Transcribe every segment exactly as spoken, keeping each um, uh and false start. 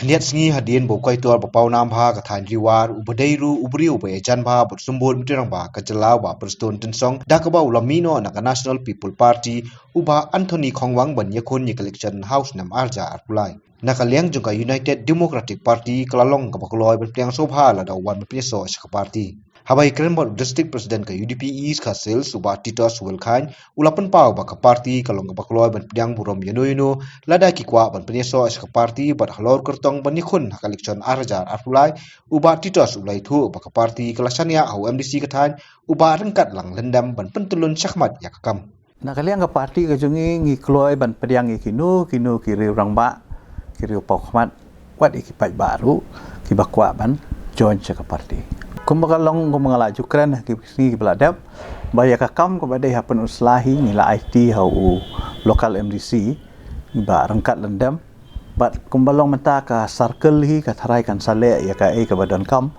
Diat sngi hadien ba u koitor ba pawnam bha ka thaiñ Ri War, uba dei ruh u briew ba ïajan bha bad symbud Meitei Rangbah ka jylla, u Bah Prestone Tynsong, da kaba u la mih noh na ka National People Party, u Bah Anthony Khongwang, ban ïakhun ïa ka election ha u snem ar hajar arphew lai. Na ka liang jong ka United Democratic Party, ka la long kaba kloi ban pdiang sngewbha lada u wan ban pynïasoh sha ka party. Haba ïakren bad u District President ka U D P East Khasi Hills, u Bah Titos Welkhein, u la pynpaw ba ka party ka long kaba kloi ban pdiang burom ïano ïano lada ki kwah ban pynïasoh sha ka party, bad halor kyrtong ban ïakhun ha ka election ar hajar arphew lai, u Bah Titos u la ïathuh ba ka party ka la shaniah ha u M D C ka thaiñ, u Bah Ryngkatlang Lyndem, ban pyntyllun shakhmat ïa ka kam. Na ka liang ka party ka jong ngi, ngi kloi ban pdiang ïa kino kino ki riew rangbah, ki riew paw khmat, wat ïa ki paidbah ruh kiba kwah ban join sha ka party. Kumba ka long, kumba nga la ju kren ha ki sngi kiba la dep, ba ïa ka kam kaba dei ha Pynursla hi ngi la aiti ha u local M D C, i Bah Ryngkatlang Lyndem. Bad kumba long mynta, ka circle hi ka tharai kan sa leh ïa kaei kaba donkam.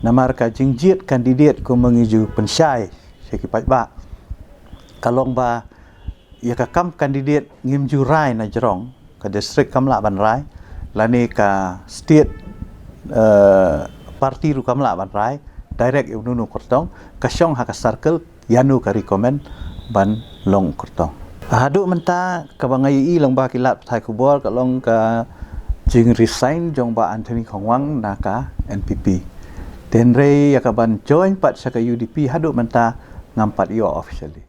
Namar ka jingjied candidate, kumba ngi ju pynshai sha ki paidbah, ka long ba ïa ka kam candidate ngim ju rai na jrong, ka district kam lah ban rai, lane ka state, eh, party ruh kam lah ban rai direct ïa uno uno u kyrtong, ka shong ha ka circle ïano ka recommend ban long u kyrtong. Haduh mynta kaba nga ïohi lyngba ki lad pathai khubor, ka long ka jingresign jong Bah Anthony Khongwang na ka N P P. Hynrei ïa ka ban join pat sha ka U D P, haduh mynta ngam pat ïoh officially.